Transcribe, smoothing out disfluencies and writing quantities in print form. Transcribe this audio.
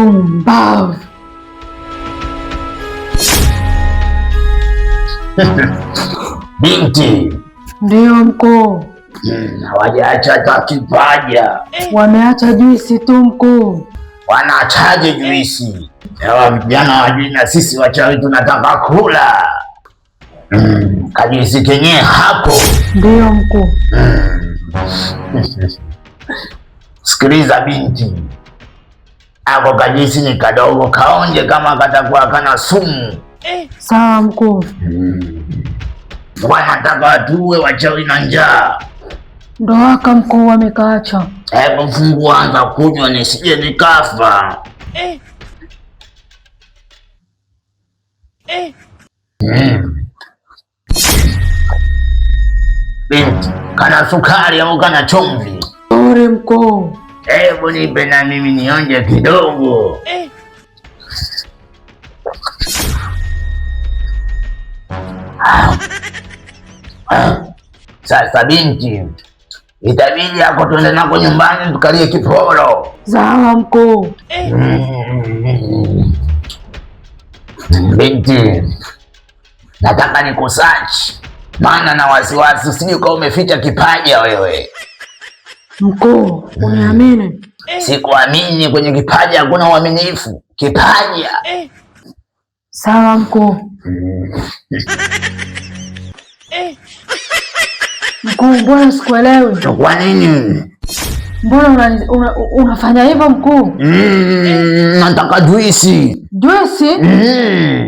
Pumbavu. Binti. Ndiyo mkuu. Hawajaacha hata kipaja. Wameacha juisi tu mkuu. Wanaachaje juisi? Hawa vijana wajui na sisi wachawi tunataka kula. Kajuisi kenyewe hapo. Ndiyo mkuu. Sikiliza binti, ako kajuisi ni kadogo, kaonje kama katakuwa kana sumu. Sawa mkuu. Wanataka watuue wachawi na njaa. Ndo waka mkuu wamekaacha. Hebu fungua, anza kunywa nisije nikafa. Binti, kana sukari au kana chumvi? Ore mkuu. Hebu nipe na mimi nionje kidogo. Sasa binti, itabidi yako tuende nako nyumbani tukalie kiporo. Sawa mkuu. Binti, nataka nikusearch, maana na wasiwasi usije ukawa umeficha kipaja wewe. Mkuu, uniamini? Sikuamini, kwenye kipaja hakuna uaminifu. Kipaja. Sawa mkuu. Mkuu, mbona sikuelewi? Kwa nini? Mbona unafanya hivyo mkuu? Nataka juisi. Juisi? Mm.